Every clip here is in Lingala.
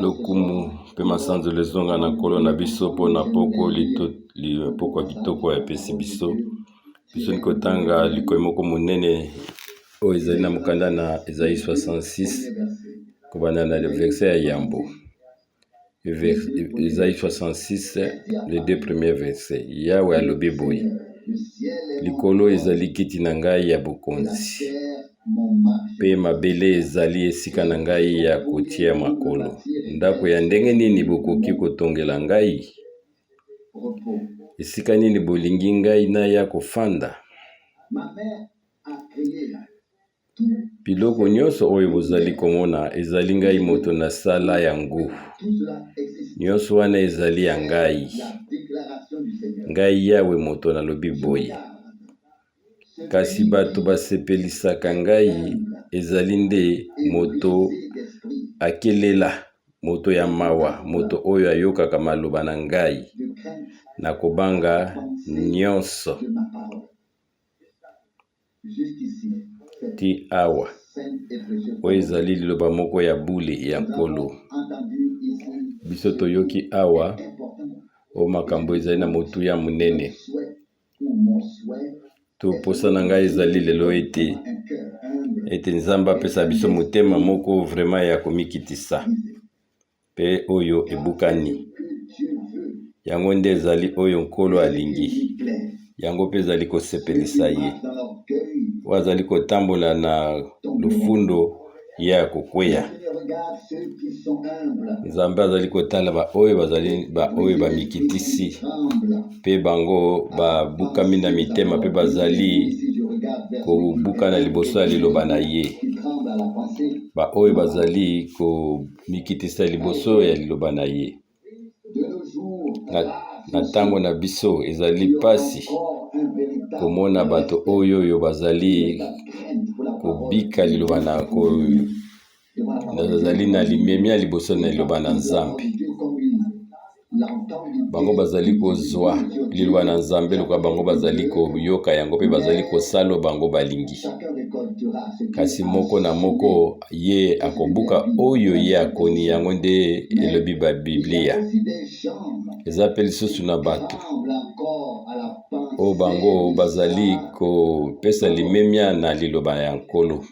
Lokumu mpe masanzoli ezonga na Nkolo na biso mpo na poko pokwa kitoko apesi biso. Biso kotanga likomi moko monene oyo ezali na mokanda na Esaïe 66 kobanda na verset ya yambo. Esaïe 66, les deux premiers versets. Yawe alobi boye: Likolo ezali kiti na ngai ya bokonzi, mpe mabele ezali esika na ngai ya kotia makolo. Ndako ya ndenge nini bokoki kotongela ngai? Esika nini bolingi ngai naya kofanda? Biloko nyonso oyo bozali komona ezali ngai moto nasala yango. Nyonso wana ezali ya ngai. Ngai Yawe moto nalobi boye. Kasi bato basepelisaka ngai ezali nde moto akelela, moto ya mawa, moto oyo ayokaka maloba na ngai na kobanga nyonso. Tii awa. Oyo ezali liloba moko ya bule ya Nkolo. Biso toyoki awa o makambo ezali na motuya monene. To posa na ngai ezali lelo ete ete Nzambe apesa biso motema moko vraiment ya komikitisa. Mpe oyo ebukani. Yango nde ezali oyo Nkolo alingi. Yango mpe ezali kosepelisa ye. Oyo azali kotambola na lofundo, ye akokweya. Nzambe azali kotala baoyo bazali baoyo bamikitisi mpe bango babukami na mitema mpe bazali kobukana liboso ya liloba na ye. Baoyo bazali ko mikitisa liboso ya liloba na ye. Na, na ntango na biso ezali mpasi komona bato oyo oyo bazali kobika liloba na ko, bazali na limemia liboso na liloba na Nzambe. Bango bazali kozwa liloba na Nzambe lokola bango bazali koyoka yango mpe bazali kosala oyo bango balingi. Kasi moko na moko ye akobuka oyo ye akoni, yango nde elobi ba Biblia. Eza mpe lisusu na bato oyo bango bazali kopesa limemia na liloba ya Nkolo.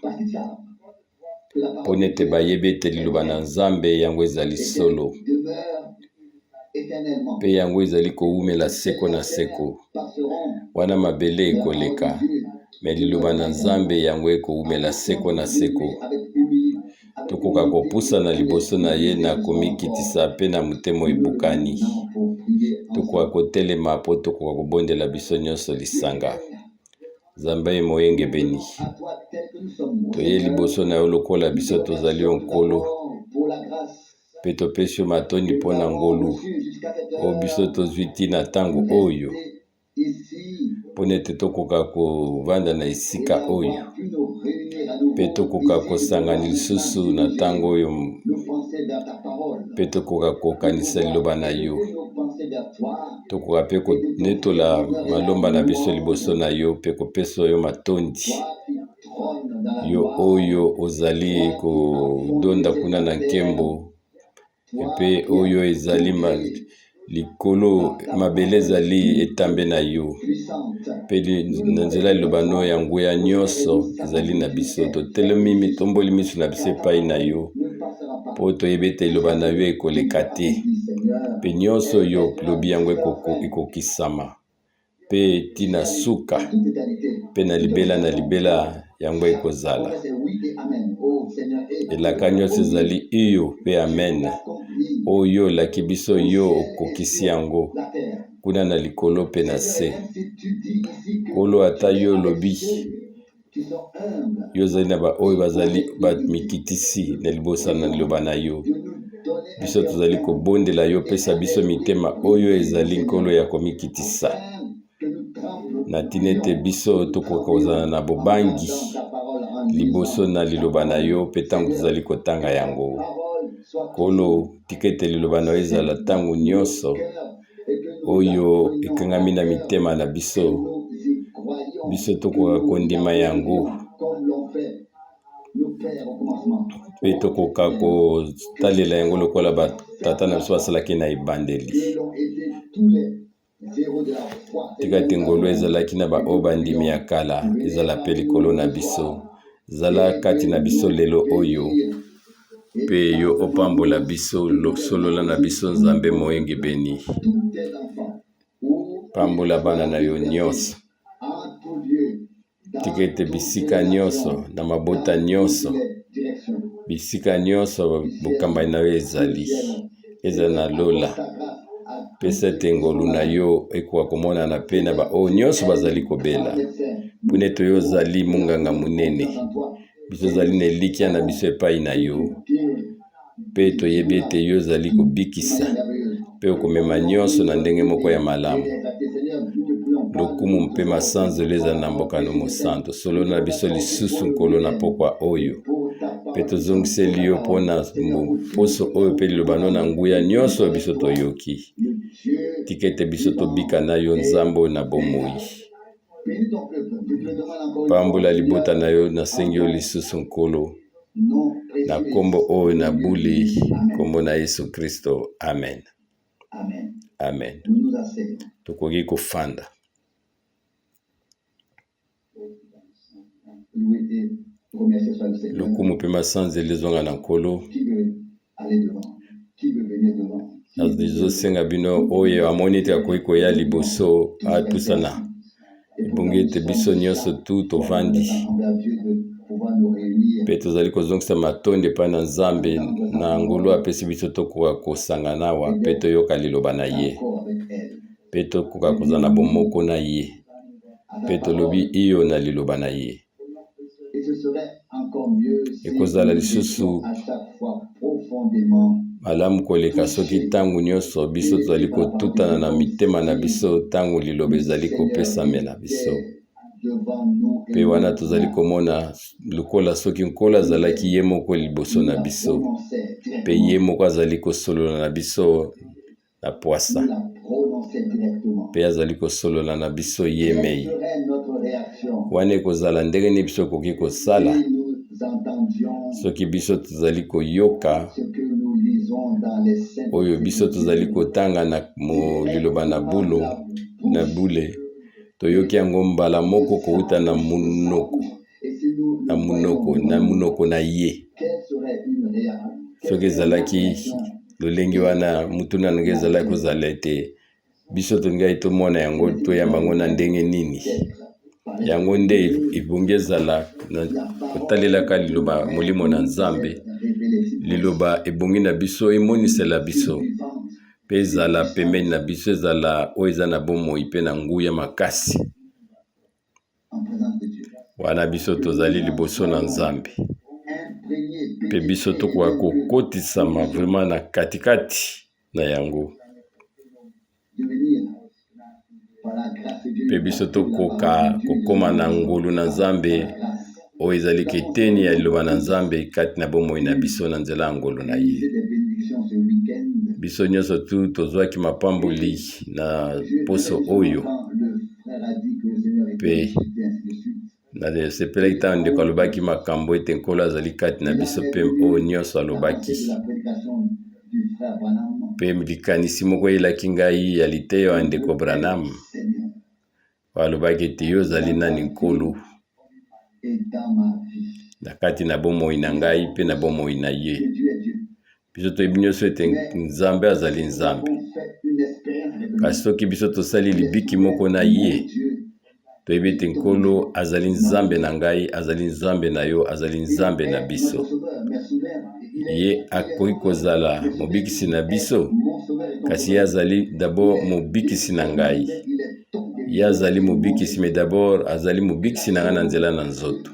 Mpo nete bayebi ete liloba na Nzambe yango ezali solo, mpe yango ezali kowumela seko na seko. Wana mabele ekoleka, me liloba na Nzambe yango ekowumela seko na seko. Tokoka kopusana liboso na ye na komikitisa mpe na motema ebukani. Tokoka kotelema mpo tokoka kobondela biso nyonso lisanga. Nzambe moyengebeni, toye liboso na yo lokola biso tozali yo Nkolo, mpe topesi yo matondi mpo na ngolu oyo biso tozwi ti na ntango oyo, mpo na ete tokoka kovanda na esika oyo mpe tokoka kosangana lisusu na ntango oyo mpe tokoka kokanisa liloba na yo. Tokoka mpe konetola malomba na biso liboso na yo mpe kopesa yo matondi, yo oyo ozali kodonda kuna na nkembo mpe oyo ezali likolo mabele ezali etambe na yo mpe na nzela liloba no ya nguya nyonso ezali na biso. Totelemi, tomboli miso na biso epai na yo mpo toyebi ete liloba na yo ekoleka te mpe nyonso yo lobi yango ekokisama mpe ti na suka mpe na libela na libela yango ekozala. Elaka nyonso ezali iyo mpe amen. Oyo olaki biso yo okokisi yango kuna na likolo mpe na se. Nkolo, ata yo olobi Yo ozali na baoyo bazali bamikitisi na liboso na liloba na yo. Biso tozali kobondela yo, pesa biso mitema oyo ezali Nkolo ya komikitisa, na ntina ete biso tokoka kozala na bobangi liboso na liloba na yo mpe ntango tozali kotanga yango. Nkolo, tika ete liloba na yo ezala ntango nyonso oyo ekangami na mitema na biso, biso tokoka kondima yango. Mpe tokoka kotalela yango lokola batata na biso basalaki na ebandeli. Tika ete ngolu ezalaki na baoyo bandimi ya kala ezala mpe likolo na biso. Zala kati na biso lelo oyo, mpe yo opambola biso, solola na biso Nzambe moyengebeni. Pambola bana na yo nyonso. Tika ete bisika nyonso, na mabota nyonso, bisika nyonso bokambani na yo ezali, ezala na lola. Pesa ete ngolu na yo ekoka komonana mpe na baoyo nyonso bazali kobela, mpo ete yo ozali monganga monene. Biso tozali na elikya na biso epai na yo, mpe toyebi ete yo ozali kobikisa mpe okomema nyonso na ndenge moko ya malamu. Lokumu mpe masanzoli ezala na mboka no mosantu. Solo na biso lisusu Nkolo na pokwa oyo, mpe tozongiseli yo mpo na poso oyo mpe liloba no na nguya nyonso oyo biso toyoki. Tika ete biso tobika na yo Nzambe oyo na bomoi. Pambola libota na yo, nasengi yo lisusu Nkolo, na nkombo oyo na bule, nkombo na Yesu Kristo, amen. Amen. Tokoki kofanda. Lokumu mpe masanzeli ezonga na Nkolo. Nazosenga bino oyo amoni ete akoki koya liboso apusana. Ebongi ete biso nyonso tu tovandi mpe tozali kozongisa matondi epai na Nzambe na ngolu apesi biso tokoka kosangana awa mpe toyoka liloba na ye mpe tokoka kozala na bomoko na ye mpe tolobi iyo na liloba na ye. Ekozala lisusu malamu koleka soki ntango nyonso biso tozali kotutana na mitema na biso ntango liloba ezali kopesamela biso. Mpe wana tozali komona lokola soki Nkolo azalaki ye moko liboso na biso, mpe ye moko azali kosolola na biso na pwasa, mpe azali kosolola na biso ye mei. Wana ekozala ndenge nini biso ekoki kosala soki biso tozali koyoka oyo biso tozali kotanga na liloba na bulo na bule, toyoki yango mbala moko kouta na monoko na monoko na monoko na ye. Soki ezalaki lolenge wana, motuna na ngai ezalaki kozala ete biso tolingaki tomona yango, toyamba yango na ndenge nini? Yango nde ebongi ezala na kotalelaka liloba Molimo na Nzambe. Liloba ebongi na biso emonisela biso mpe ezala pembeni na biso, ezala oyo eza na bomoi mpe na nguya makasi. Wana biso tozali liboso na Nzambe mpe biso tokoka kokotisama vraiment na katikati na yango mpe biso tokoka kokoma na ngolu na Nzambe oyo ezali keteni ya liloba na Nzambe kati na bomoi na biso na nzela ya ngolu na ye. Biso nyonso tu tozwaki mapamboli na poso oyo mpe nasepelaki ntango ndeko alobaki makambo ete Nkolo azali kati na biso mpe oyo nyonso alobaki. Mpe likanisi moko eyelaki ngai ya liteyo ya ndeko Branham oyo alobaki ete yo ozali nani Nkolo na kati na bomoi na ngai mpe na bomoi na ye. Biso toyebi nyonso ete Nzambe azali Nzambe, kasi soki biso tosali libiki moko na ye, toyebi ete Nkolo azali Nzambe na ngai, azali Nzambe na yo, azali Nzambe na biso. Ye akoki kozala mobikisi na biso, kasi ye azali d'abord mobikisi na ngai. Ye azali mobikisi, mais d'abord azali mobikisi na ngai na nzela na nzoto.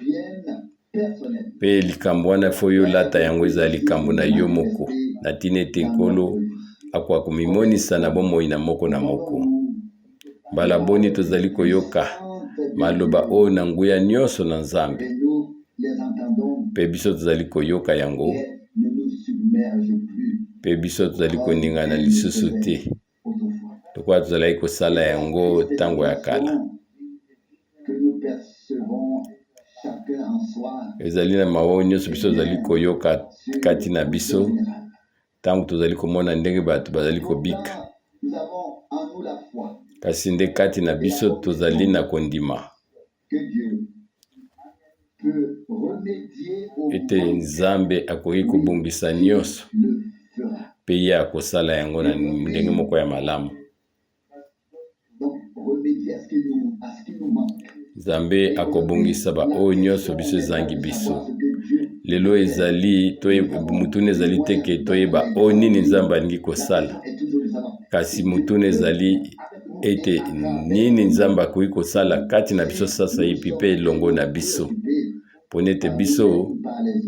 Mpe likambo wana fo yo lata yango, ezala likambo na yo moko, na ntina ete Nkolo akoka komimonisa na bomoi na moko na moko. Mbala boni tozali koyoka maloba oyo na nguya nyonso na Nzambe, mpe biso tozali koyoka yango, mpe biso tozali koningana lisusu te lokola tozalaki kosala yango ntango ya kala. Ezali na mawa oyo nyonso biso tozali koyoka kati na biso ntango tozali komona ndenge bato bazali kobika. Kasi nde kati na biso tozali na kondima ete Nzambe akoki kobongisa nyonso mpe ye akosala yango na ndenge moko ya malamu. Nzambe akobongisa baoyo nyonso biso ezangi biso. Lelo ezali motuna ezali te ke toyeba oyo nini Nzambe alingi kosala, kasi motuna ezali ete nini Nzambe akoki kosala kati na biso sasaipi mpe elongo na biso. Pona ete biso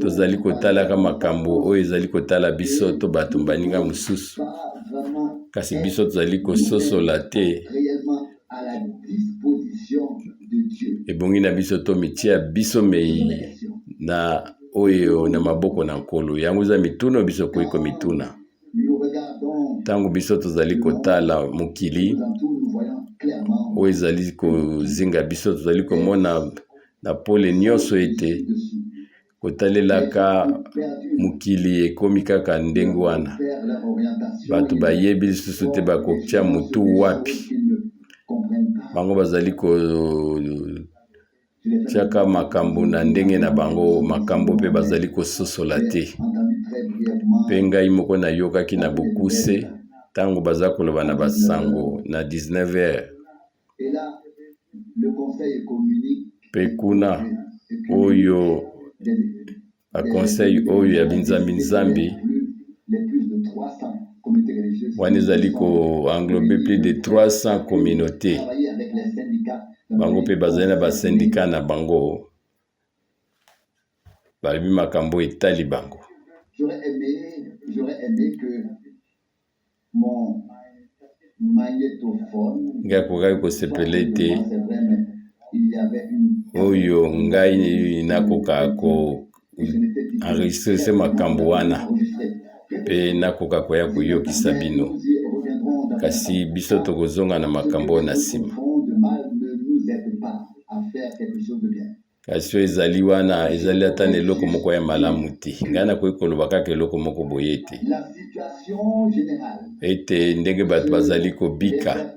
tozali kotalaka makambo oyo ezali kotala biso to bato baninga mosusu, kasi biso tozali kososola te. Ebongi na biso tomitia biso mei na oyo na maboko na Nkolo. Yango eza mituna oyo biso okoki komituna. Ntango biso tozali kotala mokili oyo ezali kozinga biso, tozali komona na pole nyonso ete kotalelaka mokili ekomi kaka ndenge wana, bato bayebi lisusu te bakotya motu wapi. Bango bazali kotiaka makambo na ndenge na bango, makambo mpe bazali kososola te. Mpe ngai moko nayokaki na bokuse ntango baza koloba na basango na 19 heures Mpe kuna, oyo ba conseil oyo ya binzambi-nzambi wana ezali ko englober plus de 300 communautés bango mpe bazali na ba syndicats na bango balobi makambo etali bango. Ngai akokaki kosepela ete oyo ngai nakoka ko enregistre makambo wana mpe nakoka koya koyokisa bino, kasi biso tokozonga na makambo oyo na nsima. Kasi oyo ezali wana ezali ata na eloko moko ya malamu te. Ngai nakoki koloba kaka eloko moko boye ete ete ndenge bato bazali kobika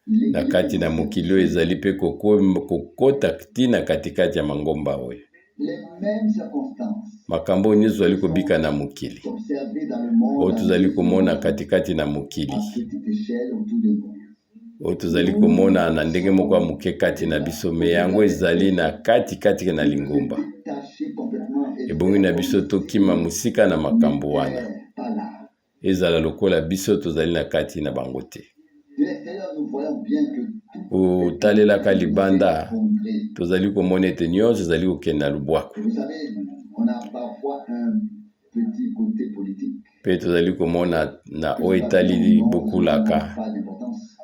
na kati na mokili oyo ezali mpe kokota ntina katikati ya mangomba oyo. Makambo oyo nyonso tozali kobika na mokili oyo tozali komona katikati na mokili oyo tozali komona na ndenge moko ya moke kati na biso, me yango ezali na kati kati na lingomba. Ebongi na biso tokima mosika na makambo wana, ezala lokola biso tozali na kati na bango te. Kotalelaka libanda, tozali komona ete nyonso ezali kokende na lobwaku. Mpe tozali komona na oyo etali bokulaka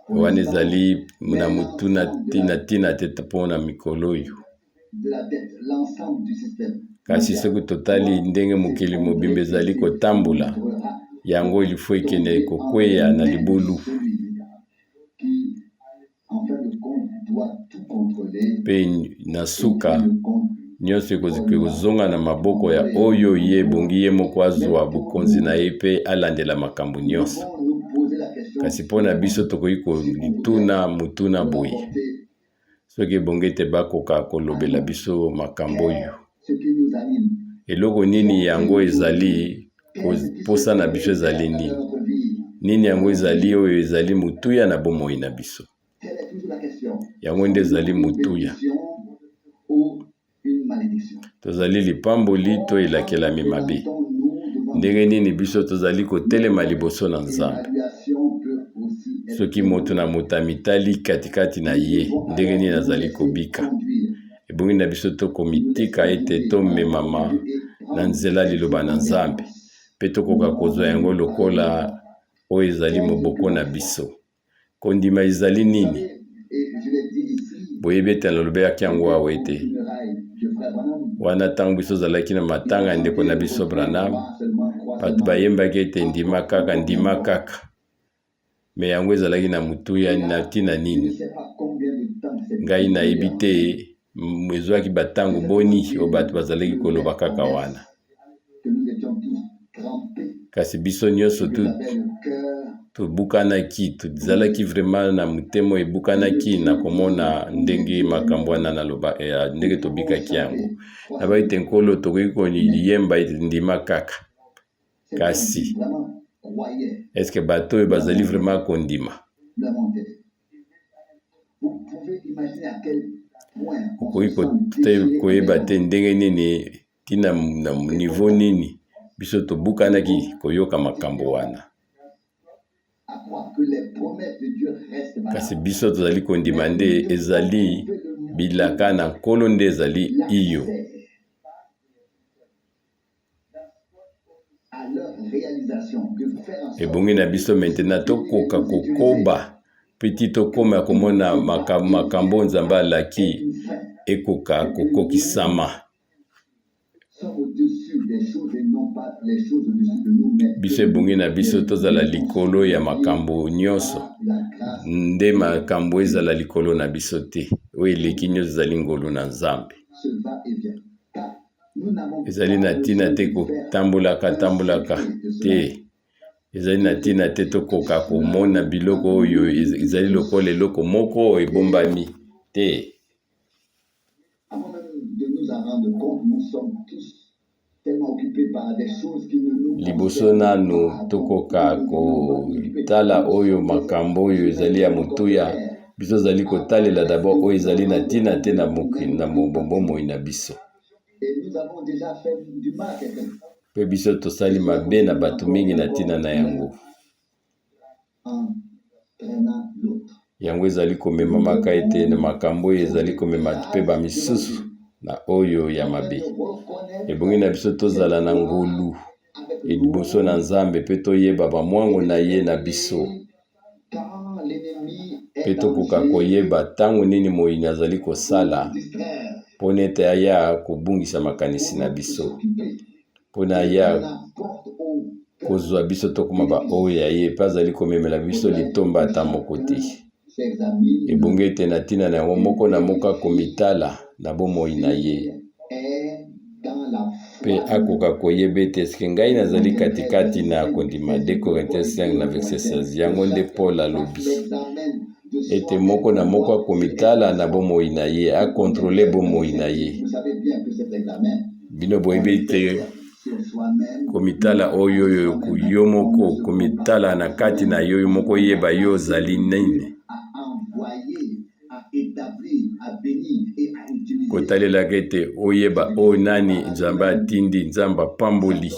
wana ezali na motuna na ntina te mpo na mikolo oyo. Kasi soki totali ndenge mokili mobimba ezali kotambola, yango ilifo ekende kokweya na libulu. Mpe na suka, nyonso ekozonga na maboko ya oyo ye ebongi ye moko azwa bokonzi na ye mpe alandela makambo nyonso. Kasi mpo na biso tokoki kolituna motuna boye, soki ebongi ete bakoka kolobela biso makambo oyo, eloko nini yango ezali mposa na biso ezali nini? Nini yango ezali oyo ezali motuya na bomoi na biso? Yango nde ezali motuya. Tozali lipamboli to elakelami mabe? Ndenge nini biso tozali kotelema liboso na Nzambe? Soki moto na moto amitali katikati na ye, ndenge nini azali kobika? Ebongi na biso tokomitika ete tomemama na nzela liloba na Nzambe mpe tokoka kozwa yango lokola oyo ezali moboko na biso. Kondima ezali nini? Boyebi ete nalobelaki yango awa ete wana ntango biso ozalaki na matanga ya ndeko na biso Branham, bato bayembaki ete ndima kaka, ndima kaka. Me yango ezalaki na motuya na ntina nini? Ngai nayebi te. Ezwaki batango boni oyo bato bazalaki koloba kaka wana. Kasi biso nyonso tobukanaki, tozalaki vraiment na motema ebukanaki na komona ndenge makambo wana naloba eh, ndenge tobikaki yango. Nabayi te Nkolo, tokoki koyemba ete ndima kaka. Kasi eske bato oyo bazali vraiment kondima? Okoki koyeba te ndenge nini ntina na niveau nini biso tobukanaki koyoka makambo wana. Kasi biso tozali kondima nde ezali bilaka na Nkolo nde ezali iyo. Ebongi na biso maintenant tokoka kokoba mpe ti tokoma komona makambo Nzambe alaki ekoka kokokisama. Biso ebongi na biso tozala likolo ya makambo nyonso, nde makambo ezala likolo na biso te. Oyo eleki nyonso ezali ngolu na Nzambe. Ezali na ntina te kotambolaka tambolaka te. Ezali na ntina te tokoka komona biloko oyo ezali lokola eloko moko ebombami te. Liboso nanu tokoka kotala oyo makambo oyo ezali ya motuya, biso tozali kotalela d'abord oyo ezali na ntina te na bomoi na biso. Mpe biso tosali mabe na bato mingi na ntina na yango. Yango ezali komemamaka ete na makambo oyo ezali komema mpe bamisusu na oyo ya mabe. Ebongi na biso tozala na ngolu liboso na Nzambe mpe toyeba bamwango na ye na biso mpe tokoka koyeba ntango nini moyini azali kosala mpo na ete aya kobungisa makanisi na biso. mpo na ye kozwa biso tokoma baoyo ya ye mpe azali komemela biso litomba ata moko te. Ebongi ete na ntina na yango moko na moko akomitala na bomoi na ye mpe akoka koyeba ete eske ngai nazali katikati na kondima. 2 Corinthiens 5 na verset 16. Yango nde Paul alobi ete moko na moko akomitala na bomoi na ye, akontrole bomoi na ye. Bino boyebi ete komitala oyo oyo yo moko, komitala na kati na yo moko, oyeba yo ozali nini. Kotalelaka ete oyeba oyo nani Nzambe atindi, Nzambe apamboli.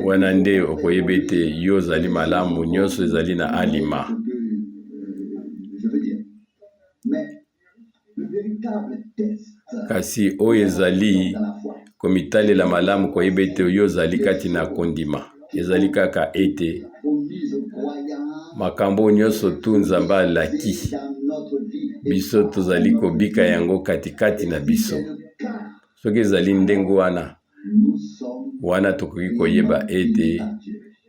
Wana nde okoyeba ete yo ozali malamu, nyonso ezali na alima. Kasi oyo ezali komitalela malamu, koyeba ete yo ozali kati na kondima, ezali kaka ete makambo oyo nyonso tu Nzambe alaki biso tozali kobika yango katikati na biso. Soki ezali ndenge wana, wana tokoki koyeba ete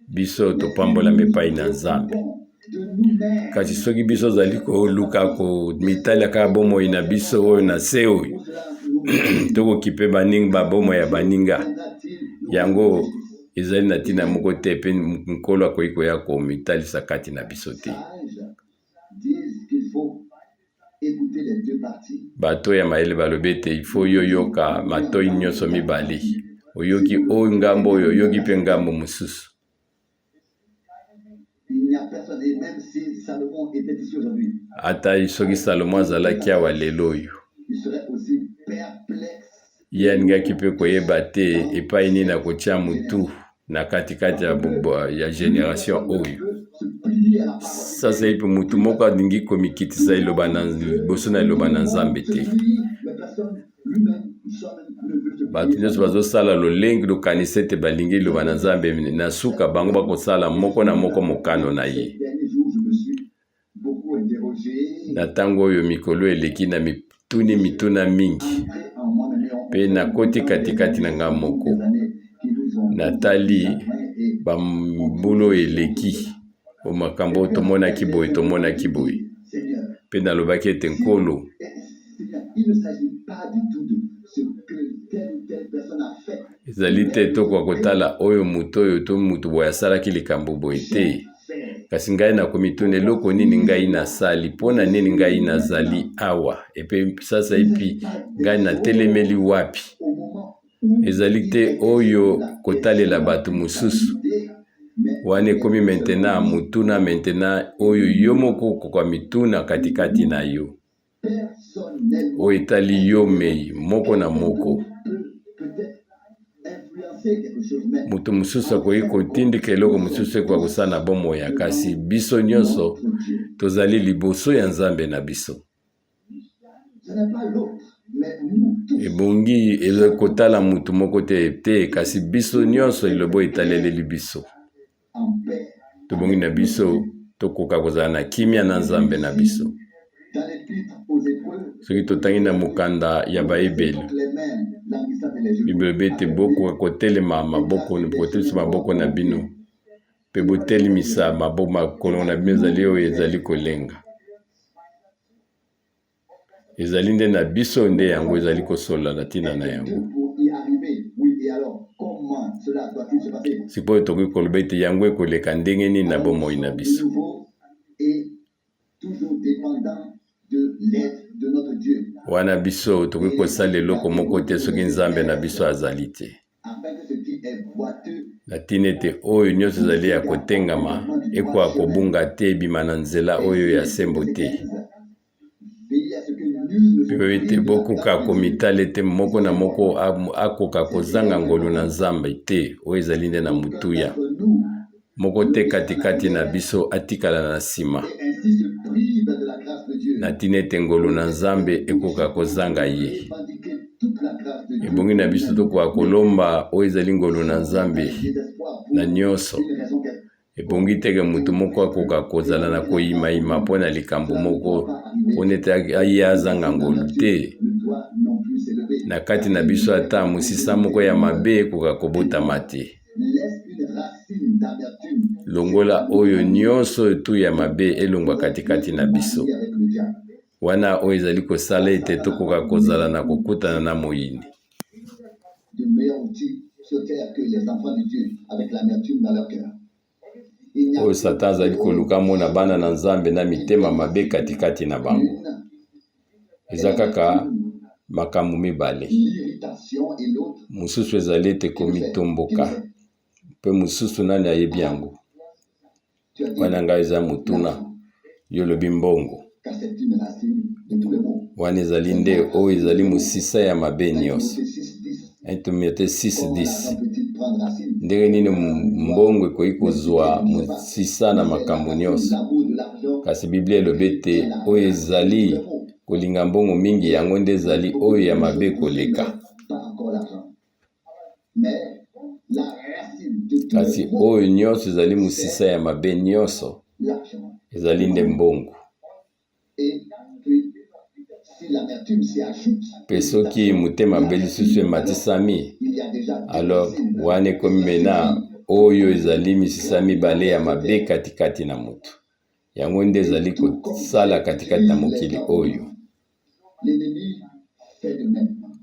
biso topambolami epai na Nzambe. Kasi soki biso ozali koluka komitalela kaka bomoi na biso oyo na se oyo, tokokipe baninga babomoi ya baninga, yango ezali na ntina moko te, mpe Nkolo akoki koya komitalisa kati na biso te. Bato ya mayele balobi ete ifo yo yoka matoi nyonso mibale, oyoki oyo ngambo oyo, oyoki mpe ngambo mosusu. Ata soki Salomo azalaki awa lelo oyo, ye alingaki mpe koyeba te epai nini akotia motu na katikati ya, ya generation oyo. Sasa ipe motu moko alingi komikitisa liloba na liboso na liloba na Nzambe te. Bato nyonso bazosala lolenge lokanisa ete balingi liloba na Nzambe, na suka bango bakosala moko na moko mokano na ye. Na ntango oyo mikolo eleki na mituni mituna mingi mpe nakoti katikati na ngai moko, natali bambula oyo eleki, makambo oyo tomonaki boye, tomonaki boye, mpe nalobaki ete Nkolo, Ezali te tokoka kotala oyo moto oyo to moto boye asalaki likambo boye te, kasi ngai nakomituna eloko nini ngai nasali, mpo na nini ngai nazali awa, epe sasaipi ngai natelemeli wapi. Ezali te oyo kotalela bato mosusu. Wana ekomi maintenant motuna maintenant oyo yo moko okoka mituna katikati na yo, oyo etali yo mei moko na moko. Moto mosusu akoki kotindika eloko mosusu ekoka kosala na bomoi ya, kasi biso nyonso tozali liboso ya Nzambe na biso. Ebongi kotala moto moko te te, kasi biso nyonso liloba etaleleli biso. Tobongi na biso tokoka kozala na kimia na Nzambe na biso. Soki totangi na mokanda ya Baebele, Biblia elobi ete bokoka kotelema maboko, kotelemisa maboko na bino mpe botelemisa maboko makolo na bino ezali oyo ezali kolenga. Ezali nde na biso nde yango ezali kosolola na ntina na yango. Sikoyo tokoki koloba ete yango ekoleka ndenge nini na bomoi na biso? Wana biso tokoki kosala eloko moko te soki Nzambe na biso azali te. Na ntina ete oyo nyonso ezali ya kotengama ekoka kobunga te, ebima na nzela oyo ya sembo te. Mpe ete bokoka komitala ete moko na moko akoka kozanga ngolu na Nzambe te, oyo ezali nde na motuya. Moko te katikati na biso atikala na nsima, na ntina ete ngolu na Nzambe ekoka kozanga ye. Ebongi na biso tokoka kolomba oyo ezali ngolu na Nzambe na nyonso. Ebongi te ke moto moko akoka kozala na koyimayima mpo na likambo moko mpo nete aye azanga ngolu te. Na kati na biso ata mosisa moko ya mabe ekoka kobotama te. Longola oyo nyonso etu ya mabe elongwa katikati na biso. Wana oyo ezali kosala ete tokoka kozala na kokutana na moyini. De meilleurs outils sur terre que les enfants de Dieu avec l'amertume dans leur cœur. Oyo Satan azali koluka amona bana na Nzambe na mitema mabe katikati na bango. Eza kaka makambo mibale. Mosusu ezali ete komitomboka, mpe mosusu nani ayebi yango? Wana ngai eza motuna, yo olobi mbongo. Wana ezali nde oyo ezali mosisa ya mabe nyonso. 1 Timothee 6:10. Ndenge nini mbongo ekoki kozwa mosisa na makambo nyonso? Kasi Biblia elobi ete oyo ezali kolinga mbongo mingi, yango nde ezali oyo ya mabe koleka. Kasi oyo nyonso ezali mosisa ya mabe nyonso ezali nde mbongo. Mpe soki motema mabe lisusu ematisami, alors wana ekomi mena oyo ezali misisa mibale ya mabe katikati na moto. Yango nde ezali kosala katikati na mokili oyo.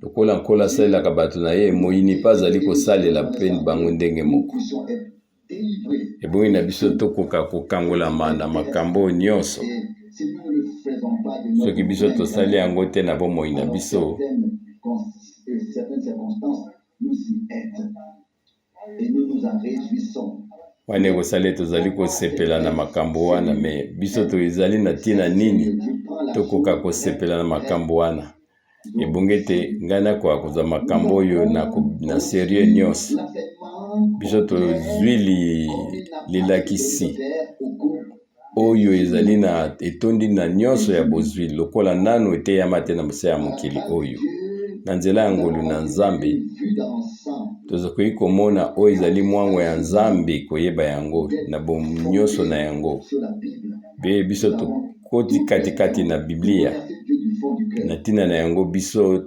Lokola Nkolo asalelaka bato na ye, moyini mpe azali kosalela mpe bango ndenge moko. Ebongi na biso tokoka kokangolama na makambo oyo nyonso. Soki biso tosali yango te na bomoi na biso, wana ekosala ete tozali kosepela na makambo wana. Me biso to ezali na ntina nini tokoka kosepela na makambo wana? Ebongi ete ngai nakoka kozwa makambo oyo na, na serieux nyonso. Biso tozwi li, lilakisi oyo ezali na etondi na nyonso ya bozwi lokola nanu eteyama te na mosala ya mokili oyo. Na nzela ya ngolu na Nzambe, tokoki komona oyo ezali mwango ya Nzambe, koyeba yango na nyonso na yango. Mpe biso tokoti katikati na Biblia na ntina na yango, biso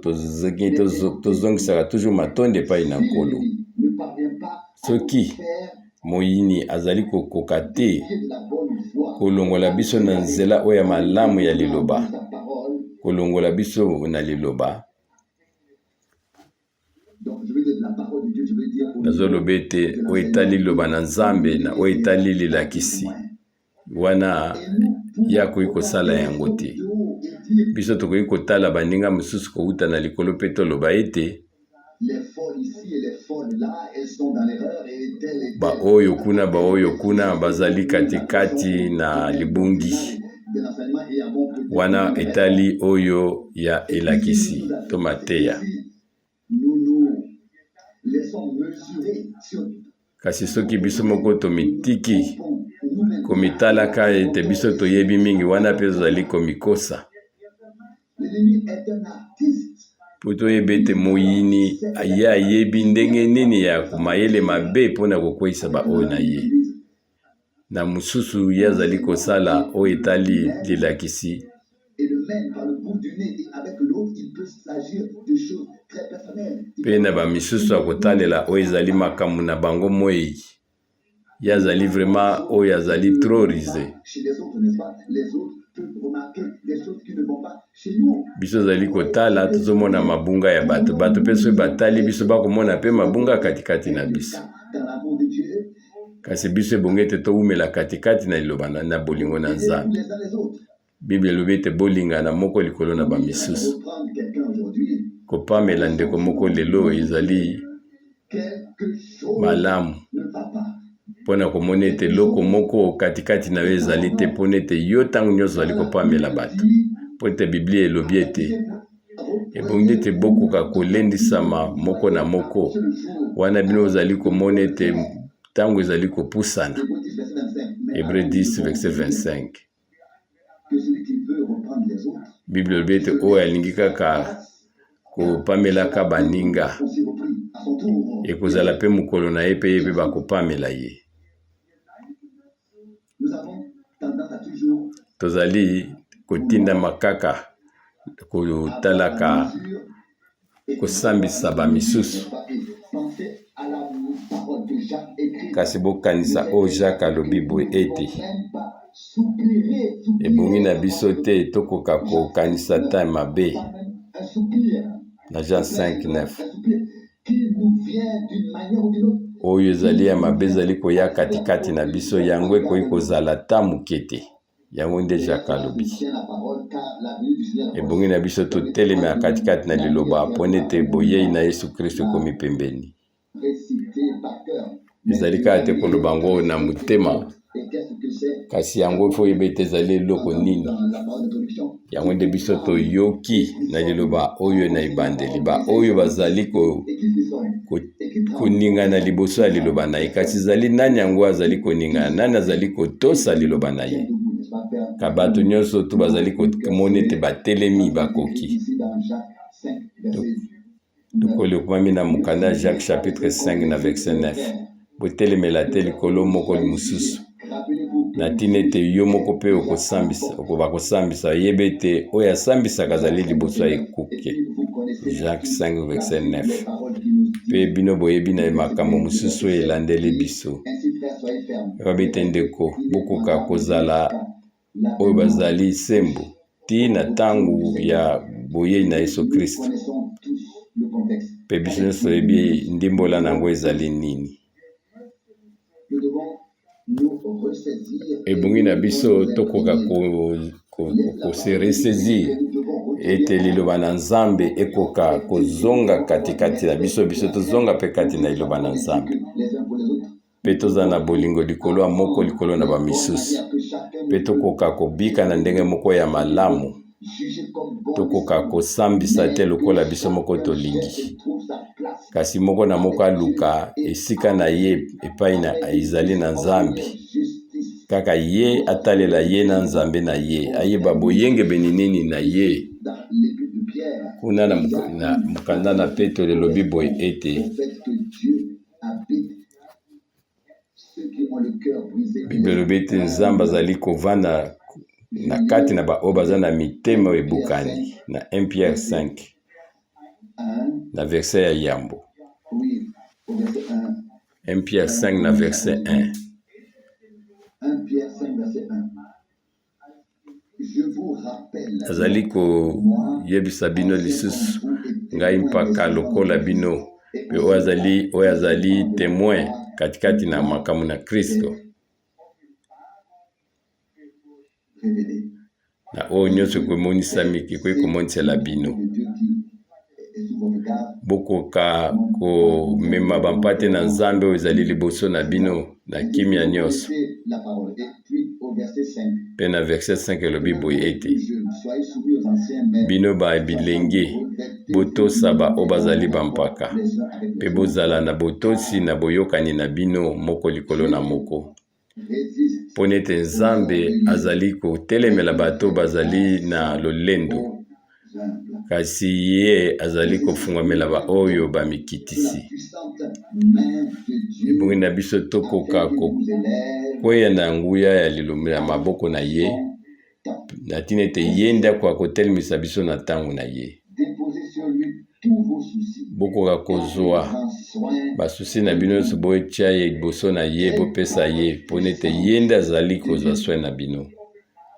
tozongisaka toujours matondi epai na Nkolo. Soki moyini azali kokoka te kolongola biso na nzela oyo ya malamu ya liloba. Kolongola biso na liloba. Nazoloba ete oyo etali liloba na Nzambe na oyo etali lilakisi wana ye akoki kosala yango te. Biso tokoki kotala baninga mosusu kowuta na likolo mpe toloba ete baoyo kuna baoyo kuna bazali katikati na libungi wana etali oyo ya elakisi to mateya. Kasi soki biso moko tomitiki komitalaka ete biso toyebi mingi, wana mpe tozali komikosa. Mpo toyeba ete moyini ye ayebi ndenge nini ya mayele mabe mpo na kokweisa baoyo na ye. Na mosusu ye azali kosala oyo etali lilakisi. Mpe na bamisusu akotalela oyo ezali makambo na bango moi. Ye azali vraiment oyo azali trop ruse. Biso ozali kotala tozomona mabunga ya bato, bato mpe soki batali biso bakomona mpe mabunga katikati na biso. Kasi biso ebongi ete towumela katikati na liloba na bolingo na Nzambe. Biblia elobi ete bolingana moko likolo na bamisusu. Kopamela ndeko moko lelo ezali malamu mpo na komona ete eloko moko katikati na yo ezali te, mpo na ete yo ntango nyonso ozali kopamela bato. Mpo ete Biblia elobi ete ebongi ete bokoka kolendisama moko na moko wana bino ozali komona ete ntango ezali kopusana. Hebreu 10 verset 25. Biblia elobi ete oyo alingi kaka kopamelaka baninga, ekozala mpe mokolo na ye mpe ye mpe bakopamela ye. Tozali kotindama kaka kotalaka kosambisa bamisusu. Kasi bokanisa oyo Jacques alobi boye ete ebongi na biso te tokoka kokanisa ata mabe na Jean 5:9 oyo ezali ya mabe ezali koya katikati na biso, yango ekoki kozala ata moke te. Yango nde Jacques alobi. Ebongi na biso totelema katikati na liloba mpo ete boyei na Yesu Kristo ekomi pembeni. Ezali kaka te koloba yango na motema, kasi yango ifo oyeba ete ezali eloko nini. Yango nde biso toyoki na liloba oyo na ebandeli, baoyo bazali koningana liboso ya liloba na ye. Kasi ezali nani yango azali koningana? Nani azali kotosa liloba na ye? Ka bato nyonso tu bazali komona ete batelemi bakoki. Lokola ekomami na mokanda ya Jacques chapitre 5 na verset 9, botelemela te likolo moko mosusu na ntina ete yo moko mpe okosambisa, bakosambisa. Yeba ete oyo asambisaka azali liboso ya ekuke. Jacques 5 verset 9. Mpe bino boyebi na makambo mosusu oyo elandeli biso. Elobi ete ndeko, bokoka kozala oyo bazali sembo tii na ntango ya boyei na Yesu Kristo. Mpe biso nyonso toyebi ndimbola na yango ezali nini. Ebongi na biso tokoka kose ressaisir ete liloba na Nzambe ekoka kozonga katikati na biso, biso tozonga mpe kati na liloba na Nzambe. Mpe tozala na bolingo likolo ya moko likolo na bamisusu, mpe tokoka kobika na ndenge moko ya malamu, tokoka kosambisa te lokola biso moko tolingi, kasi moko na moko aluka esika na ye epai na ezali na Nzambe, kaka ye atalela ye na Nzambe na ye, ayeba boyengebeni nini na ye. Kuna na mokanda na Petelo elobi boye ete Biblia elobi ete Nzambe azali kovanda na kati na baoyo baza na mitema ebukani na 1 Pierre 5 na verset ya yambo. 1 Pierre 5 na verset 1. Nazali koyebisa bino lisusu, ngai mpaka lokola bino, mpe oyo azali temoin katikati na makambo na Kristo, na oyo nyonso ekomonisami, ekoki komonisela bino. Bokoka komema bampate na Nzambe oyo ezali liboso na bino na kimya nyonso. Mpe na verset 5 elobi boye ete, Bino ba bilenge, botosa baoyo bazali bampaka, mpe bozala na botosi na boyokani na bino moko likolo na moko, mpo nete Nzambe azali kotelemela bato bazali na lolendo, kasi ye azali kofungwamela baoyo bamikitisi. Ebongi na biso tokoka kokweya na nguya ya lilomo ya maboko na ye, na ntina ete ye nde akoka kotelemisa biso na ntango na ye. Bokoka kozwa basusi na bino nyonso, botia ye liboso na ye, bopesa ye, mpo ete ye nde azali kozwa soin na bino.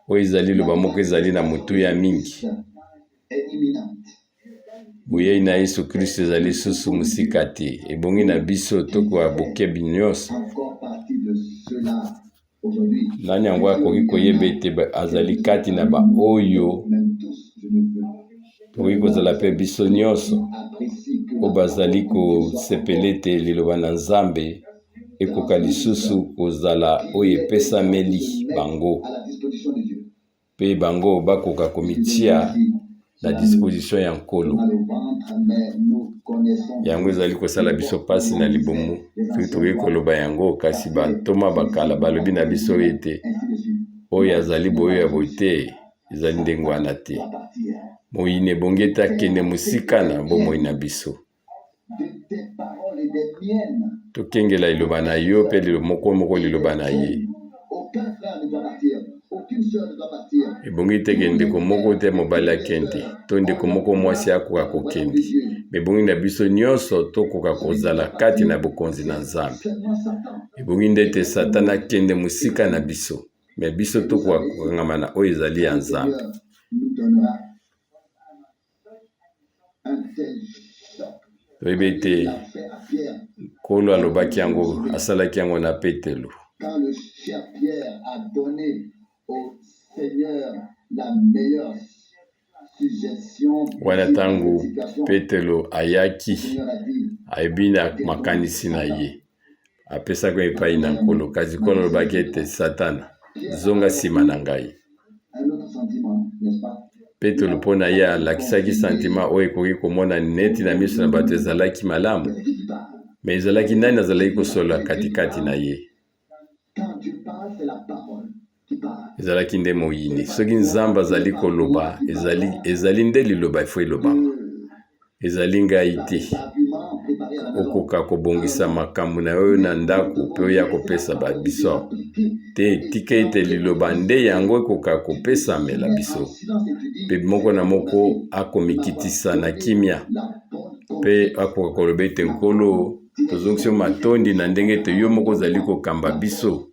Oyo ezali liloba moko ezali na motuya mingi. Boyei na Yesu Kristo ezali lisusu mosika te. Ebongi na biso tokoka bokebi nyonso. Nani yango akoki koyeba ete azali kati na baoyo tokoki kozala mpe biso nyonso oyo bazali kosepela ete liloba na Nzambe ekoka lisusu kozala oyo epesameli bango mpe bango bakoka komitia na disposition ya Nkolo. Yango ezali kosala biso mpasi na libumu soki tokoki koloba yango, kasi bantoma bakala balobi na biso ete oyo azali boyo ya boye te, ezali ndenge wana te. Moyini ebongi ete akende mosika na bomoi na biso. Tokengela liloba na yo mpe moko moko liloba na ye. Ebongi te ke ndeko moko te mobali akende to ndeko moko mwasi akoka kokende. Ebongi na biso nyonso tokoka kozala kati na bokonzi na Nzambe. Ebongi nde ete Satana akende mosika na biso, me biso tokoka kokangama na oyo ezali ya Nzambe. Toyebi ete Nkolo alobaki yango, asalaki yango na Petelo. Wana ntango Petelo ayaki, ayebi na makanisi na ye, apesaki epai na Nkolo, kasi Nkolo alobaki ete, Satana, zonga nsima na ngai. Petelo mpo na ye alakisaki santima oyo ekoki komona neti na miso na bato ezalaki malamu, me ezalaki nani azalaki kosolola katikati na ye? Ezalaki nde moyini. Soki Nzambe azali koloba, ezali, ezali nde liloba ifo elobama. Ezali ngai te. Okoka kobongisa makambo na yo na ndako mpe oya kopesa ba biso te. Tika ete liloba nde yango ekoka kopesamela biso, mpe moko na moko akomikitisa na kimia mpe akoka koloba ete, Nkolo, tozongisi yo matondi na ndenge ete yo moko ozali kokamba biso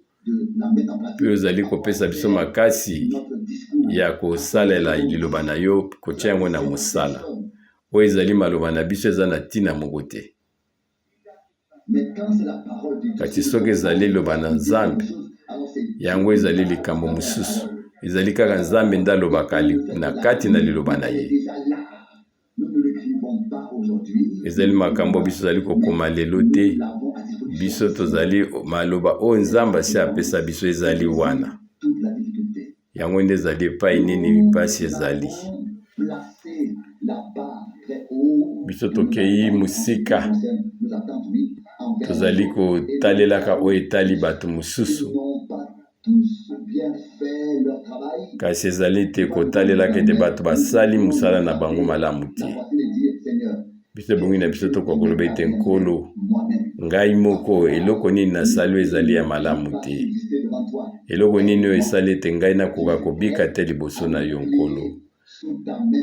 mpe ozali kopesa biso makasi ya kosalela liloba na yo, kotia yango na mosala. Oyo ezali maloba na biso eza na ntina moko te. Kasi soki ezali liloba na Nzambe, yango ezali likambo mosusu. Ezali kaka Nzambe nde alobaka na kati na liloba na ye. Ezali makambo biso tozali kokoma lelo te. Biso tozali maloba oyo Nzambe asi apesa biso ezali wana. Yango nde ezali epai nini mpasi ezali. Biso tokei mosika, tozali kotalelaka oyo etali bato mosusu. Kasi ezali te kotalelaka ete bato basali mosala na bango malamu te. Biso ebongi na biso tokoka koloba ete, Nkolo, ngai moko, eloko nini nasali oyo ezali ya malamu te? Eloko nini oyo esali ete ngai nakoka kobika te liboso na yo, Nkolo?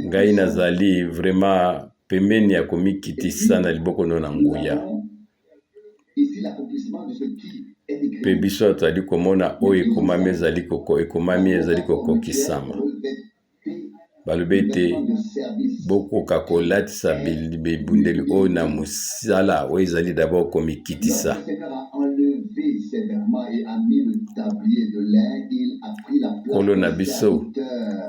Ngai nazali vraiment pembeni ya komikitisa na liboko no na nguya. Mpe biso tozali komona oyo ekomami ezali koko, ekomami ezali kokokisama. Balobi ete bokoka kolatisa bibundeli oyo na mosala oyo ezali d'abord komikitisa. Nkolo na biso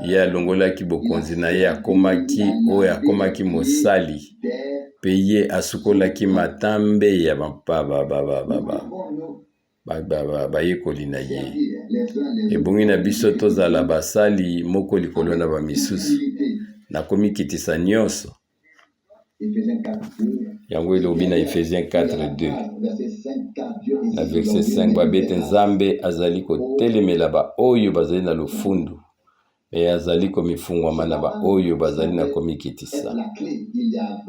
ye alongolaki bokonzi na ye, akomaki oyo akomaki mosali, mpe ye asukolaki matambe ya bayekoli na ye. Ebongi na biso tozala basali moko likolo na bamisusu na komikitisa nyonso. Yango elobi na Ephésiens 4:2 na verset 5, babi ete Nzambe azali kotelemela baoyo bazali na lofundu mpe azali komifungwama na baoyo bazali na komikitisa.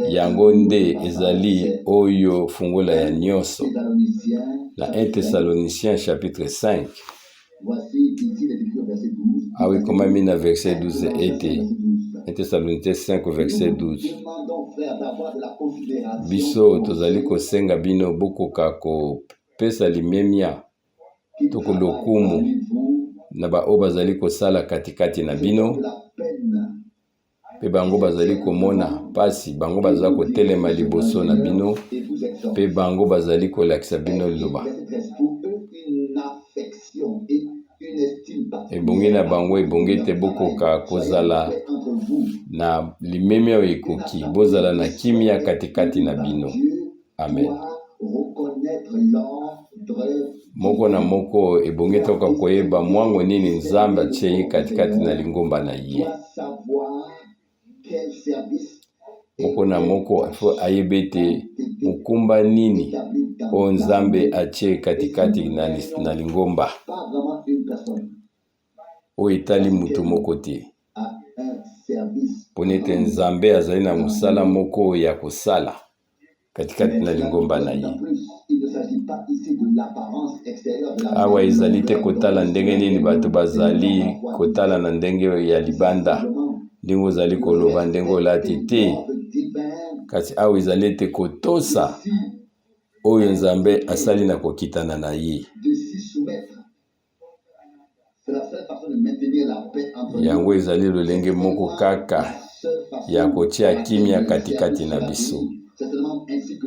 Yango nde ezali oyo fungola ya nyonso. Na 1 Thessaloniciens chapitre 5, awa ekomami na verset 12 ete 1 Thessaloniciens 5 verset 12, biso tozali kosenga bino bokoka kopesa limemia toko lokumu na baoyo bazali kosala katikati na bino, mpe bango bazali komona mpasi, bango baza kotelema liboso na bino, mpe bango bazali kolakisa bino liloba. Ebongi na bango, ebongi ete bokoka kozala na limemia oyo ekoki, bozala na kimia katikati na bino. Amen. Moko na moko ebongi toka koyeba mwango nini Nzambe atie ye katikati na lingomba na ye. Moko na moko fo ayeba ete mokumba nini oyo Nzambe atie katikati na lingomba oyo etali moto moko te. Mpo ete Nzambe azali na mosala moko ya kosala katikati na lingomba na ye. Awa ezali te kotala ndenge nini bato bazali kotala na ndenge ya libanda, ndenge ozali koloba, ndenge olati te, kasi awa ezali ete kotosa oyo Nzambe asali na kokitana na ye. Yango ezali lolenge moko kaka ya kotia kimia katikati na biso.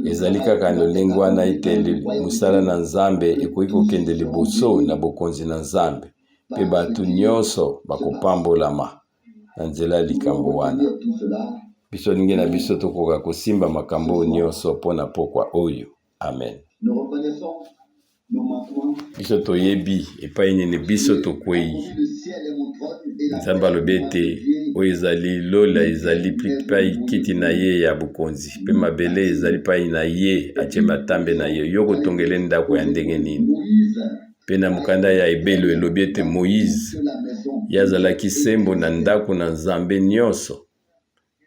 Ezali kaka lolenge wana ete mosala na Nzambe ekoki kokende liboso na bokonzi na Nzambe, mpe bato nyonso bakopambolama na nzela ya likambo wana. Biso ndenge na biso tokoka kosimba makambo oyo nyonso mpo na pokwa oyo. Amen. Biso toyebi epai nini biso tokwei. Nzambe alobi ete oyo ezali lola ezali pai kiti na ye ya bokonzi, mpe mabele ezali pai na ye atie matambe na ye. Yo kotongele ndako ya ndenge nini? Mpe na mokanda ya Ebelo elobi ete Moize ye azalaki sembo na ndako na Nzambe nyonso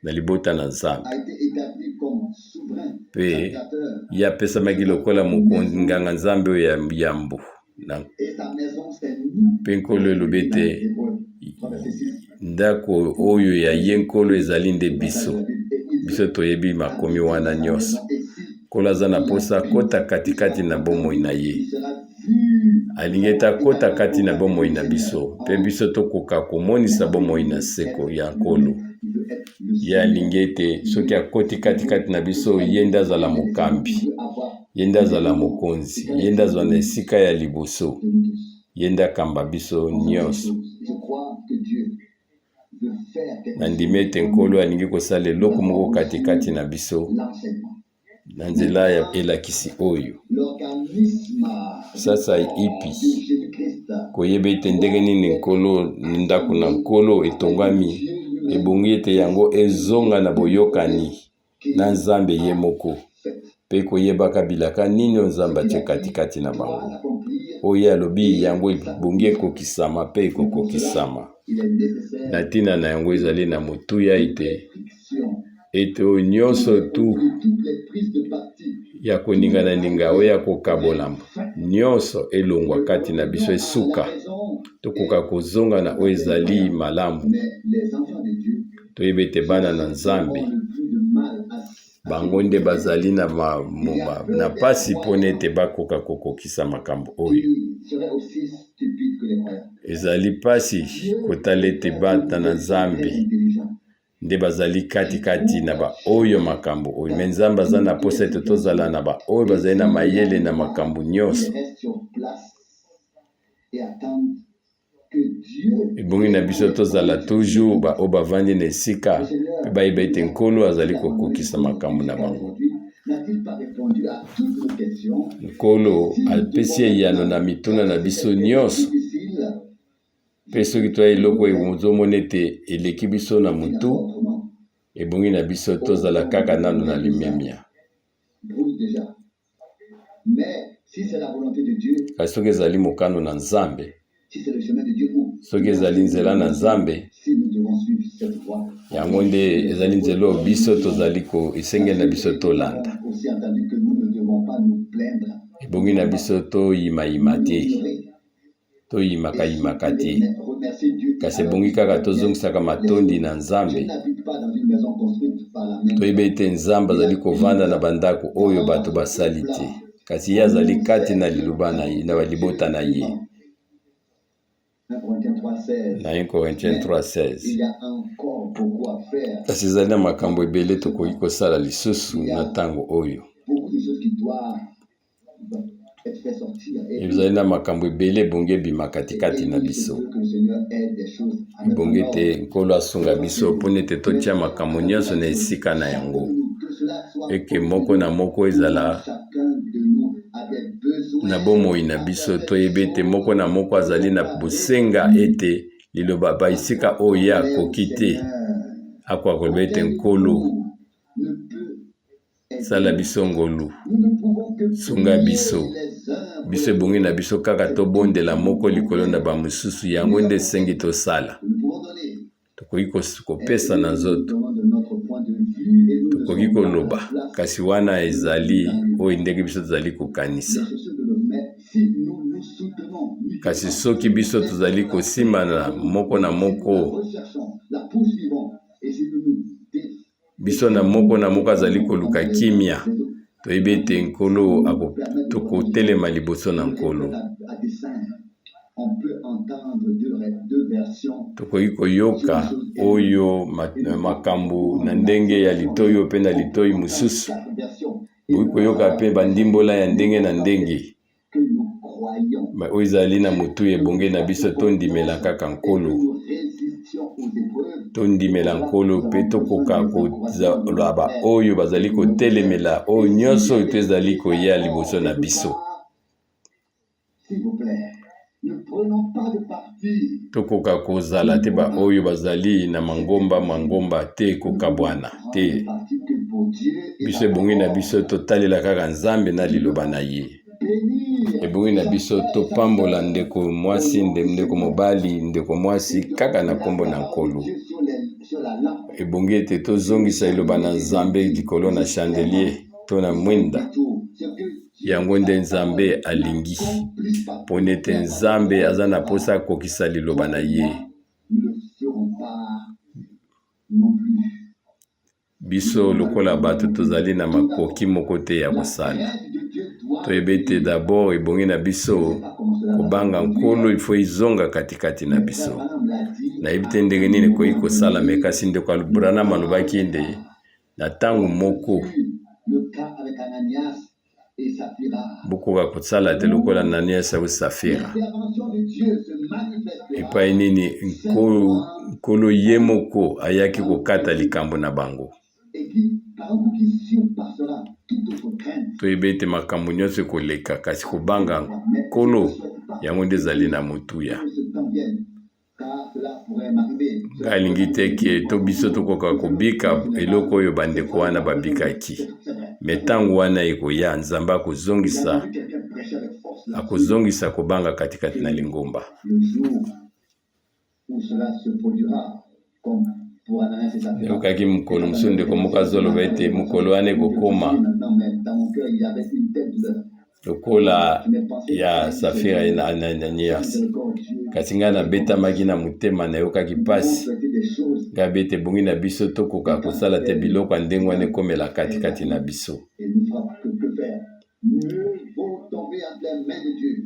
na libota na Nzambe, mpe ye apesamaki lokola mokonzi nganga Nzambe oyo ya yambo na mpe Nkolo elobi ete ndako oyo ya ye Nkolo ezali nde biso. Biso toyebi makomi wana nyonso. Nkolo aza na mposa akota katikati na bomoi na ye. Alingi ete akota kati na bomoi na biso, mpe biso tokoka komonisa bomoi na seko ya Nkolo. Ye alingi ete soki akoti katikati na biso, ye nde azala mokambi, ye nde azala mokonzi, ye nde azala na esika ya liboso, ye nde akamba biso nyonso. Nandimi ete Nkolo alingi kosala eloko moko katikati na biso na nzela ya elakisi oyo. Sasa ipi koyeba ete ndenge nini Nkolo ndako na Nkolo etongami, ebongi ete yango ezonga na boyokani na Nzambe ye moko, mpe koyebaka bilaka nini oyo Nzambe atie katikati na bango. Oyo ye alobi, yango ebongi ekokisama mpe ekokokisama. Na ntina na yango ezali na motuya ete ete oyo nyonso tu ya koningana-ninga, oyo ya kokabolama, nyonso elongwa kati na biso, esuka, tokoka kozonga na oyo ezali malamu. Toyebi ete bana na Nzambe bango nde bazali na, ma, ma, na pasi mpo na ete bakoka kokokisa makambo oyo. Ezali mpasi kotala ete bana na Nzambe nde bazali katikati na baoyo makambo oyo, me Nzambe aza na mposa ete tozala na baoyo bazali na mayele na makambo nyonso. Ebongi na biso tozala toujours baoyo bavandi na esika mpe bayeba ete Nkolo azali kokokisa makambo na bango. Nkolo apesi eyano na mituna na biso nyonso, mpe soki toya eloko ozomona ete eleki biso na motu, ebongi na biso tozala kaka nano na limemia. Kasi soki ezali mokano na Nzambe, soki ezali nzela na Nzambe, yango nde ezali nzela oyo biso tozali ko esengeli na biso tolanda. Ebongi na biso toyimayima te, toyimakayimaka te, kasi ebongi kaka tozongisaka matondi na Nzambe. Toyebi ete Nzambe azali kovanda na bandako oyo bato basali te, kasi ye azali kati na liloba na ye, na libota na ye. Na 1 Corinthiens 3:16. Kasi ezali na makambo ebele tokoki kosala lisusu na ntango oyo. Ezali na makambo ebele ebongi ebima katikati na biso. Ebongi ete Nkolo asunga biso mpo ete totia makambo nyonso na esika na yango, eke moko na moko ezala na bomoi na biso. Toyebi ete moko na moko azali na bosenga ete liloba ba esika oyo ye akoki te, akoka koloba ete Nkolo, Sala biso ngolu, sunga biso. Biso ebongi na biso kaka tobondela moko likolo na bamosusu, yango nde esengi tosala. Tokoki kopesa na nzoto, tokoki koloba, kasi wana ezali oyo ndenge biso tozali kokanisa. Kasi soki biso tozali kosimbana moko na moko, Biso na moko na moko azali koluka kimia. Toyebi ete Nkolo tokotelema liboso na Nkolo. Tokoki koyoka oyo makambo na ndenge ya litoi oyo mpe na litoi mosusu. Bokoki koyoka mpe bandimbola ya ndenge na ndenge. Oyo ezali na motuya ebongi na biso tondimela kaka Nkolo, tondimela Nkolo mpe tokoka kozala baoyo bazali kotelemela oyo nyonso oyo to ezali koya liboso na biso. Tokoka kozala te baoyo bazali na mangomba mangomba te kokabwana te. Biso ebongi na biso totalela kaka Nzambe na liloba na ye. Ebongi na biso topambola ndeko mwasi, ndeko mobali, ndeko mwasi kaka na nkombo na Nkolo. Ebongi ete tozongisa liloba na Nzambe likolo na chandelier to na mwinda. Yango nde Nzambe alingi, mpo ete Nzambe aza na mposa akokisa liloba na ye. Biso lokola bato tozali na makoki moko te ya kosala. Toyebi ete dabord ebongi na biso kobanga Nkolo, il faut ezonga katikati na biso. Nayebi te ndenge nini ekoki kosalama, kasi ndeko Branham alobaki nde na ntango moko bokoka kosala te lokola Ananias au Safira. Epai nini Nkolo ye moko ayaki kokata likambo na bango. Toyebi ete makambo nyonso ekoleka, kasi kobanga Nkolo yango nde ezali na motuya. Ngai alingi te ke to biso tokoka kobika eloko oyo bandeko wana babikaki. Me ntango wana ekoya, Nzambe akozongisa, akozongisa kobanga katikati na lingomba. Nayokaki mokolo mosusu ndeko moko azoloba ete mokolo wana ekokoma lokola ya Safira na Ananias. Kasi ngai nabetamaki na motema, nayokaki mpasi. Ngai bete ebongi na biso tokoka kosala te biloko ya ndenge wana ekomela katikati na biso.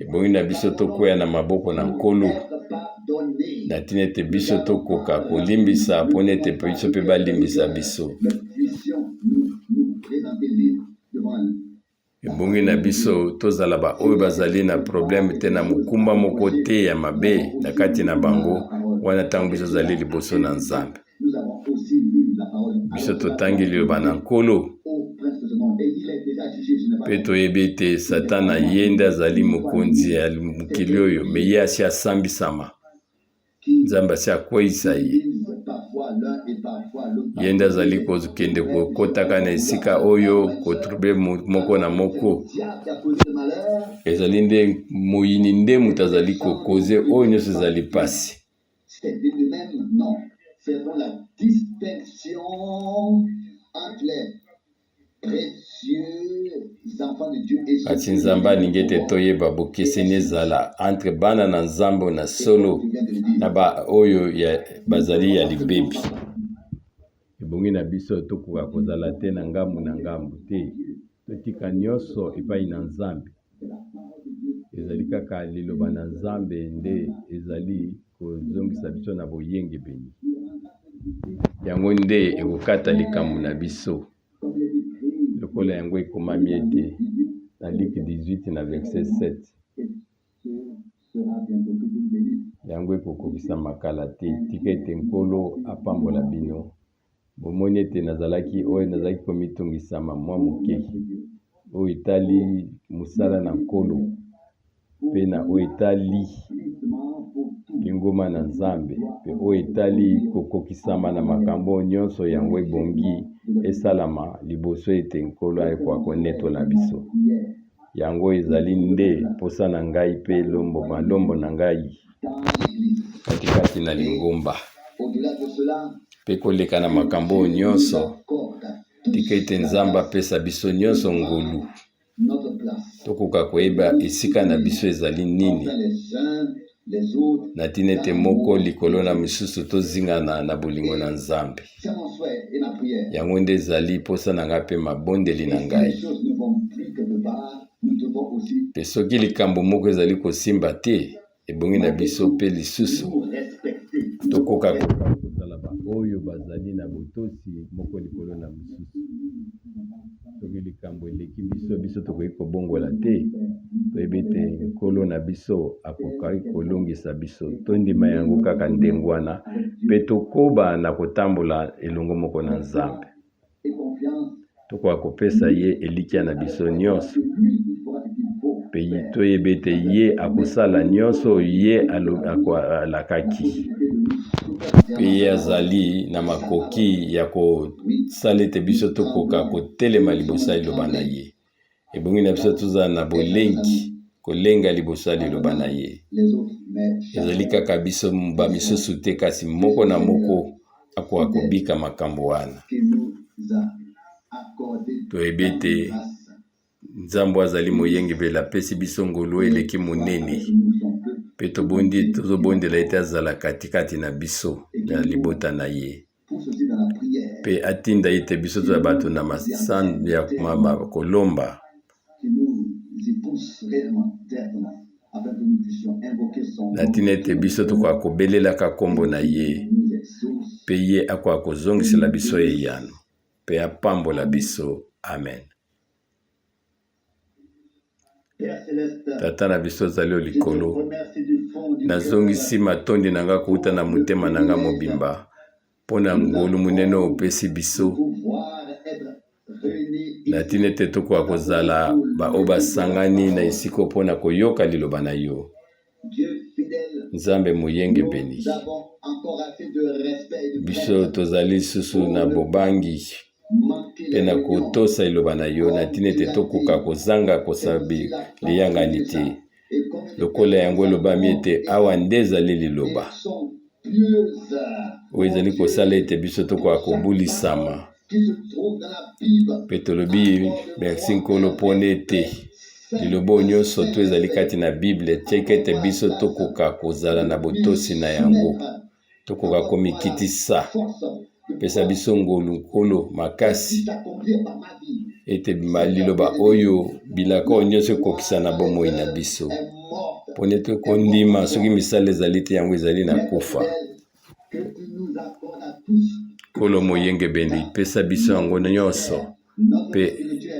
Ebongi na biso tokwea na maboko na Nkolo, na ntina ete biso tokoka kolimbisa mpo na ete biso mpe balimbisa biso. Ebongi na biso tozala baoyo bazali na probleme te na mokumba moko te ya mabe na kati na bango wana ntango biso tozali liboso na Nzambe. Biso totangi liloba na Nkolo mpe toyebi ete Satana ye nde azali mokonzi ya mokili oyo, me ye asi asambisama. Nzambe asi akweisa ye. Ye nde azali kokende kokotaka na esika oyo kotrouble moko na moko. Ezali nde moyini nde moto azali kokoze oyo nyonso ezali mpasi. Kasi Nzambe alingi ete toyeba bokeseni ezala entre bana na Nzambe na solo na ba oyo ya bazali ya libebi. Ebongi na biso tokoka kozala te na ngambo na ngambo te, totika nyonso epai na Nzambe. Ezali kaka liloba na Nzambe nde ezali kozongisa biso na boyengebeni. Yango nde ekokata likambo na biso. Lokola yango ekomami ete na Luc 18 na verset 7, yango ekokokisama kala te. Tika ete Nkolo apambola bino. Bomoni ete nazalaki oyo nazalaki komitungisama mwa moke oyo etali mosala na Nkolo mpe na oyo etali lingomba na Nzambe mpe oyo etali kokokisama na makambo oyo nyonso yango ebongi esalama liboso ete Nkolo akoka konetola biso. Yango ezali nde mposa na ngai mpe lombo malombo na ngai katikati na lingomba. Mpe koleka na makambo oyo nyonso, tika ete Nzambe apesa biso nyonso ngolu tokoka koyeba esika na biso ezali nini, na ntina ete moko likolo na mosusu tozingana na bolingo na Nzambe. Yango nde ezali mposa na ngai mpe mabondeli na ngai. Mpe soki likambo moko ezali kosimba te, ebongi na biso mpe lisusu tokoka kozala baoyo bazali na botosi moko likolo na mosusu. Soki likambo eleki biso, biso tokoki kobongola te. Toyebi ete Nkolo na biso akokaki kolongisa biso. Tondima yango kaka ndenge wana mpe tokoba na kotambola elongo moko na Nzambe. Tokoka kopesa ye elikya na biso nyonso mpe toyebi ete ye akosala nyonso oyo ye alakaki mpe ye azali na makoki ya kosala ete biso tokoka kotelema liboso ya liloba na ye. Ebongi na biso tozala na bolengi, kolenga liboso ya liloba na ye. Ezali kaka biso bamisusu te, kasi moko na moko akoka kobika makambo wana. Toyebi ete Nzambe azali moyengebele, apesi biso ngolu eleki monene, mpe tobondi tozobondela ete azala katikati na biso na libota na ye, mpe atinda ete biso tozala bato na masano ya kolomba. Na ntina ete biso tokoka kobelelaka nkombo na ye, mpe ye akoka kozongisela biso eyano mpe apambola biso. Amen. Tata na biso ozali o likolo, nazongisi matondi na ngai kouta na motema na ngai mobimba mpo na ngolu monene oyo opesi biso na ntina ete tokoka kozala baoyo basangani na esika mpo na koyoka liloba na yo. Nzambe moyengebeni, biso tozali lisusu na bobangi mpe na kotosa liloba na yo na ntina ete tokoka kozanga kosabi liyangani te, lokola yango elobami ete awa nde ezali liloba oyo ezali kosala ete biso tokoka kobulisama. Mpe tolobi merci Nkolo mpo na ete liloba oyo nyonso to ezali kati na Bible, tika ete biso tokoka kozala na botosi na yango, tokoka komikitisa. Pesa biso ngolu Nkolo makasi. Ete liloba oyo, bilaka oyo nyonso ekokisa na bomoi na biso. Mpo nete kondima soki misala ezali te, yango ezali na kufa. Nkolo moyengebeni, pesa biso yango nyonso mpe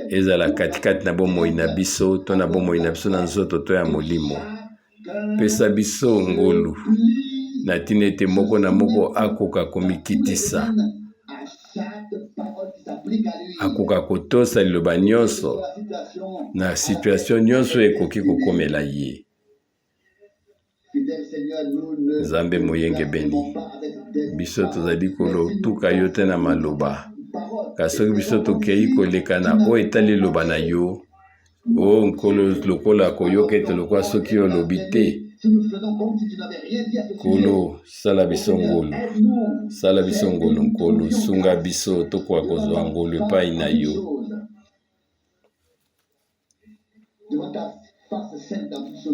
ezala katikati na bomoi na biso to na bomoi na biso na nzoto to ya molimo. Pesa biso ngolu na ntina ete moko na moko akoka komikitisa, akoka kotosa liloba nyonso na situation nyonso ekoki kokomela ye. Nzambe moyengebeni, biso tozali kolotuka yo te na maloba, kasi soki biso tokei koleka na oyo etali liloba na yo, O Nkolo, lokola koyoka ete lokola soki olobi te. Nkolo, sala biso ngolu, sala biso ngolu, Nkolo, sunga biso tokoka kozwa ngolu epai na yo.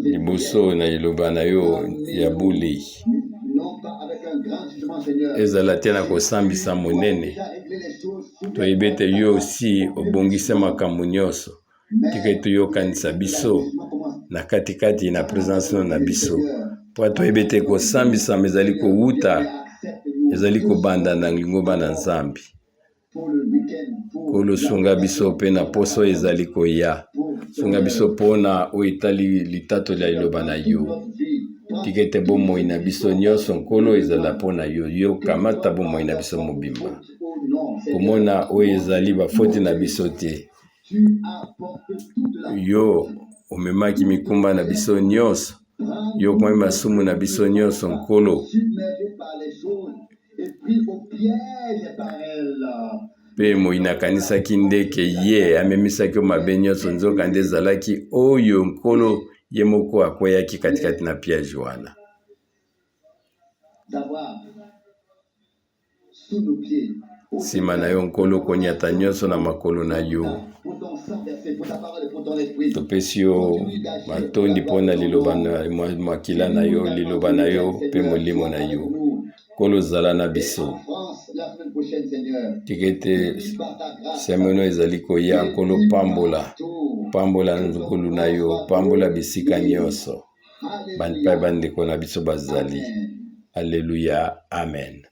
Liboso na liloba na yo ya bule, ezala te na kosambisa monene. Toyebi ete yo osi obongisi makambo nyonso. Tika ete oyokanisa biso na katikati na presence na biso, mpo toyebi ete kosambisama ezali kowuta, ezali kobanda na lingomba na Nzambe. Nkolo, sunga biso mpe na poso ezali koya. Sunga biso mpo na oyo etali litatoli ya liloba na yo. Tika ete bomoi na biso nyonso, Nkolo, ezala mpo na yo. Yo kamata bomoi na biso mobimba. Komona oyo ezali bafoti na biso te. Yo omemaki mikumba na biso nyonso. Yo okomaki masumu na biso nyonso, Nkolo. Mpe moyini akanisaki nde ke ye amemisaki yo mabe nyonso, nzokande ezalaki oyo Nkolo ye moko akweyaki katikati na piège wana. Nsima na yo, Nkolo, konyata nyonso na makolo na yo. Topesi yo matondi mpo na liloba na makila na yo, liloba na yo mpe molimo na yo. Nkolo, zala na biso. Tika ete semeno ezali koya, Nkolo, pambola, pambola ngolu na yo, pambola bisika nyonso epai bandeko na biso bazali. Aleluya, amen.